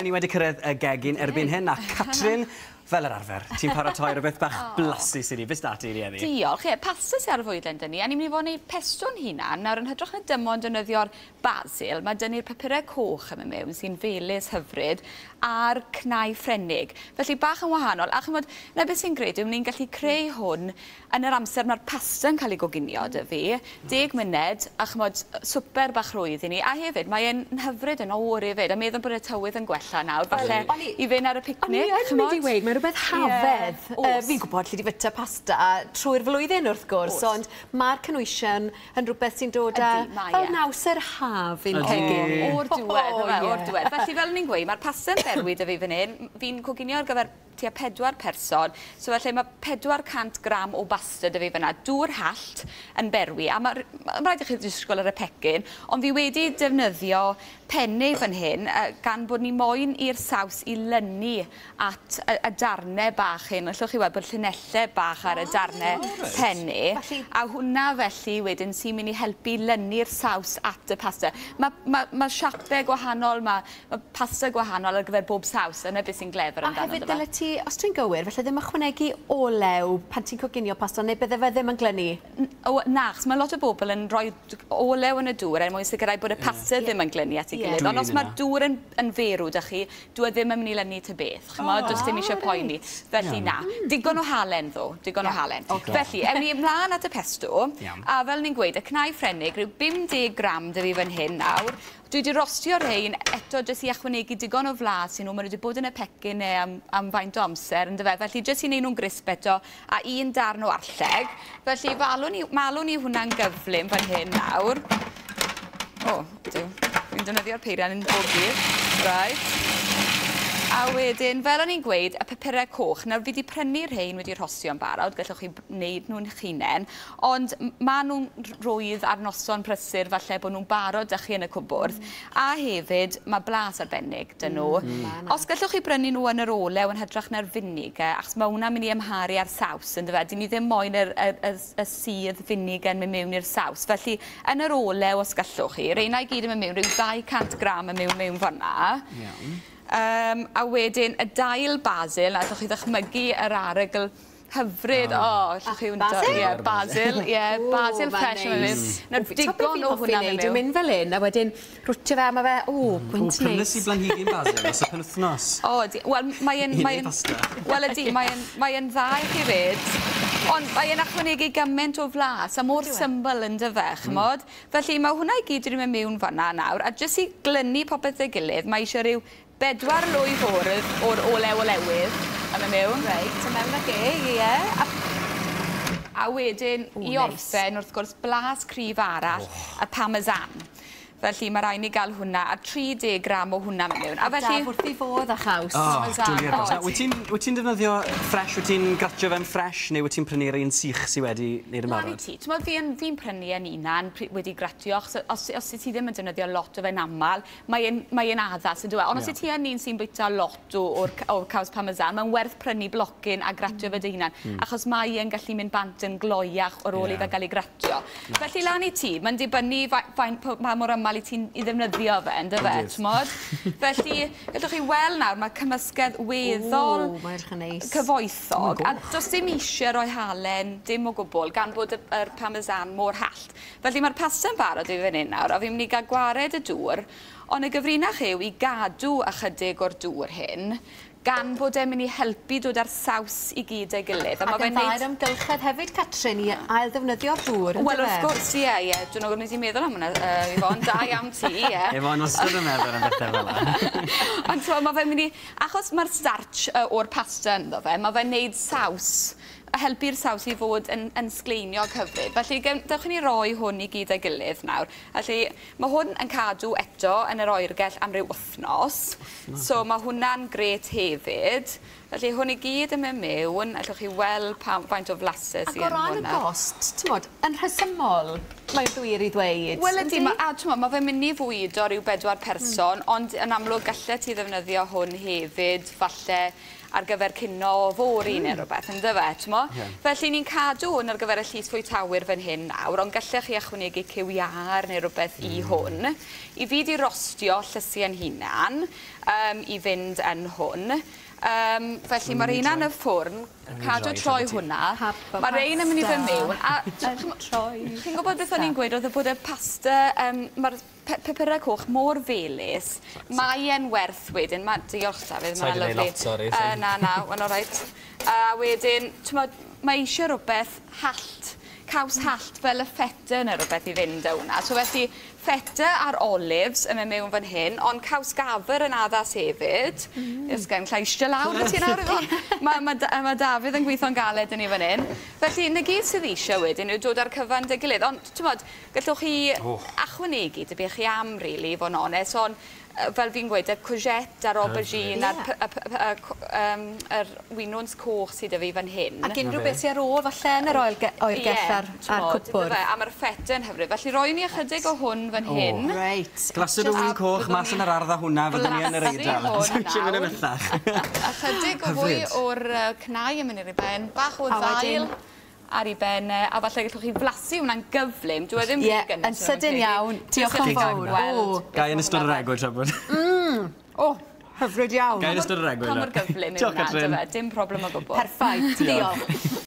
Ni wedi cyrraedd y gegin erbyn hyn, a Catrin, fel yr arfer, ti'n paratoi rhywbeth bach blasus i ni. Beth 'da ti i ni heddi? Diolch. Ie, pasta sy ar y fwydlen 'da ni, a ni'n mynd i fod yn gwneud pesto'n hunan. Nawr, yn hytrach na dim ond defnyddio'r basil, mae 'da ni'r papurau coch yma mewn sy'n felys hyfryd, a'r cnau Ffrenig. Felly bach yn wahanol. A chimod, 'na beth sy'n grêt yw ni'n gallu creu hwn yn yr amser mae'r pasta yn cael ei goginio 'da fi, 10 munud, a chimod, swper bach rhwydd i ni. A hefyd, mae'n hyfryd yn oer hefyd, a meddwl bod y tywydd yn gwella nawr, falle i fynd ar y picnic. O'n i'n mynd i weud, mae rhywbeth hafedd. Yeah. Fi'n gwybod lle di fyta pasta trwy'r flwyddyn wrth gwrs, ond mae'r cynwysion yn rhywbeth sy'n dod â fel naws yr haf i'n cegin. O'r diwedd, o'r diwedd. Felly fel ni'n gweud, mae'r pasta yn berwi 'da fi fan hyn. Fi'n coginio ar gyfer tua pedwar person. So felly mae 400 gram o basta 'da fi fyna. Dŵr hallt yn berwi. A mae ma rhaid i chi ddisgwyl ar y pecyn, ond fi wedi defnyddio penne fan hyn, gan bod ni moyn i'r saws i lynu at y darnau bach hyn. Allwch chi weld bod llinellau bach ar y darnau penne. A hwnna felly wedyn sy'n mynd i helpu lynu'r saws at y pasta. Mae siapau gwahanol, mae pasta gwahanol ar gyfer bob saws. Yna beth sy'n glefer amdano. A hefyd dyle ti, os dwi'n gywir, felly ddim ychwanegu olew pan ti'n coginio pasta, neu bydde fe ddim yn glynu? O, na, achos mae lot o bobl yn rhoi olew yn y dŵr er mwyn sicrhau bod y pasta ddim yn glynu at ei gilydd. Ond os mae'r dŵr yn ferw 'da chi, dwi e ddim yn mynd i lynu ta beth. Chimod, does dim eisiau poeni. Felly na. Digon o halen ddo, digon o halen. Felly, ewn ni ymlaen at y pesto. A fel ni'n gweud, y cnau Ffrenig, rhyw 50 gram 'da fi fan hyn nawr. Dwi wedi rostio rhein eto jyst i ychwanegu digon o flas i nhw. Maen nhw wedi bod yn y pecyn neu am faint o amser, yndyfe? Felly jyst i wneud nhw'n grisp eto a un darn o arlleg. Felly malwn ni hwnna'n gyflym fan hyn nawr. O, duw. Fi'n defnyddio'r peiriant yn bob dydd. Right. A wedyn, fel o'n i'n gweud, y papurau coch. Nawr, fi wedi prynu rhein wedi rhostio yn barod, gallwch chi wneud nhw'n hunain, ond maen nhw'n rwydd ar noson prysur, falle bod nhw'n barod 'da chi yn y cwbwrdd. A hefyd, mae blas arbennig 'dyn nhw. Os gallwch chi brynu nhw yn yr olew yn hytrach na'r vinegar, achos mae hwnna'n mynd i amharu ar saws, yndyfe? Dyn ni ddim moyn y sudd vinegar yn mynd mewn i'r saws. Felly, yn yr olew, os gallwch chi, reina i gyd yn mynd mewn, rhyw 200 gram yn mynd mewn fan'na. A wedyn y dail basil, a allwch chi ddychmygu yr arogl hyfryd. O, oh, allwch chi Basil? Ie, basil, ie, basil ffres yn mynd. Nawr, digon o hwnna mewn. Dwi'n mynd fel un, a wedyn rwtio fe, a mae fe, o, gwynt neis. Prynes i blanhigyn basil dros y penwythnos. O, wel, mae'n Wel, ydy, mae dda i chi fyd. Ond mae'n ychwanegu gymaint o flas, a mor syml yn dyfe, chymod? Felly mae hwnna i gyd wedi mynd mewn fan'na nawr, a jyst i glynu popeth ei gilydd, mae eisiau rhyw 4 lwy fwrdd o'r olew olewydd yn mynd mewn. Reit, a mewn ag e, ie. A wedyn, i orffen, wrth gwrs, blas cryf arall, y parmesan. Felly mae rhaid ni gael hwnna, a 30 gram o hwnna mewn. A felly wrth i fodd a chaws. Oh, wyt ti'n ti defnyddio ffres, wyt ti'n gratio fe'n ffres, neu wyt ti'n prynu'r un sych sydd wedi wneud yn barod? Ti. Ti'n fi'n fi prynu yn unan wedi gratio, achos os ti ddim yn defnyddio lot o fe'n aml, mae'n mae addas, yndyw e? Ond os ti yn un sy'n bwyta lot o'r caws parmesan, mae'n werth prynu blocyn a gratio fe dy hunan, achos mae e'n gallu mynd bant yn gloiach ar ôl i fe gael ei gratio. Felly lan i ti, mae'n dibynnu pa mor aml i ti'n i ddefnyddio fe, yndyfe, t'mod? Felly, gallwch chi weld nawr, mae cymysgedd weddol cyfoethog, a does dim eisiau rhoi halen, dim o gwbl, gan bod yr parmesan mor hallt. Felly mae'r pasta yn barod i fan hyn nawr, a fi'n mynd i gael gwared y dŵr, ond y gyfrinach yw i gadw ychydig o'r dŵr hyn, gan bod e'n mynd i helpu dod â'r saws i gyd ei gilydd. A Ac yn dda i'r amgylchedd hefyd, Catrin, i ail-ddefnyddio'r dŵr, Wel, wrth gwrs, ie. Dwi'n meddwl nes i meddwl am hwnna, Yvonne. Da iawn ti, ie. Yvonne wastad yn meddwl am bethau fel yna. Ond so, mae fe'n mynd i... Achos mae'r starch o'r pasta ynddo fe, mae fe'n neud saws a helpu'r saws i fod yn sgleiniog hyfryd. Felly, dewch i ni roi hwn i gyd ei gilydd nawr. Felly, mae hwn yn cadw eto yn yr oergell am ryw wythnos. So, mae hwnna'n grêt hefyd. Felly, hwn i gyd yn mynd mewn. Allwch chi weld pa, faint o flasau sydd yn hwnna. Ac o ran y gost, ti'n mod, yn rhesymol? Mae'n wir i ddweud. Wel ydy, ma fe'n mynd i fwydo rhyw 4 person, ond yn amlwg gallet ti ddefnyddio hwn hefyd, falle ar gyfer cino fory neu rhywbeth, yndyfe, t'mo? Felly ni'n cadw hwn ar gyfer y llys fwytawyr fan hyn nawr, ond gallech chi ychwanegu cyw iâr neu rhywbeth i hwn. I fi di rostio llysiau'n hunan i fynd yn hwn. Felly mae'r un yn y ffwrn, cadw troi hwnna. Mae'r ein yn mynd i fynd mewn. A chi'n gwybod beth o'n i'n gweud, oedd bod y pasta, mae'r pepperau coch mor felys, mae e'n werth wedyn, diolch Dafydd, mae'n lyfli. Na, na, mae'n alright. A wedyn, mae eisiau rhywbeth hallt, caws hallt fel y feta neu rhywbeth i fynd â hwnna. So felly, feta a'r olives yn mynd mewn fan hyn, ond caws gafr yn addas hefyd. Ys gen, lla eistedd lawr y ti nawr. Mae Dafydd yn gweithio'n galed yn i fan hyn. Felly, na gyd sydd eisiau wedyn yw dod â'r cyfan dy gilydd. Ond, t'mod, gallwch chi ychwanegu dy beth chi am, really, i fod yn onest, ond fel fi'n gweud, y courgette a'r aubergine a'r winwns coch sydd 'da fi fan hyn. Ac unrhyw beth sydd ar ôl falle yn yr oergell a'r cwpwrdd. A mae'r feta yn hyfryd. Felly roi ni ychydig o hwn fan hyn. Reit. Glasur o win coch mas yn yr ardd â hwnna fyddwn ni yn yr Eidal. Dwi'n mynd ymhellach. Ychydig o fwy o'r cnau yn mynd i'r ben, bach o ddail ar ei ben, a falle gallwch chi flasu hwnna'n gyflym. Dwi ddim rhy gynnes. Yn sydyn iawn. Diolch yn fawr. Gai yn ystod yr egwyl tra bod. O, hyfryd iawn. Gai yn ystod yr egwyl. Pa mor gyflym yw hwnna, dim problem o gwbl. Perffaith, diolch.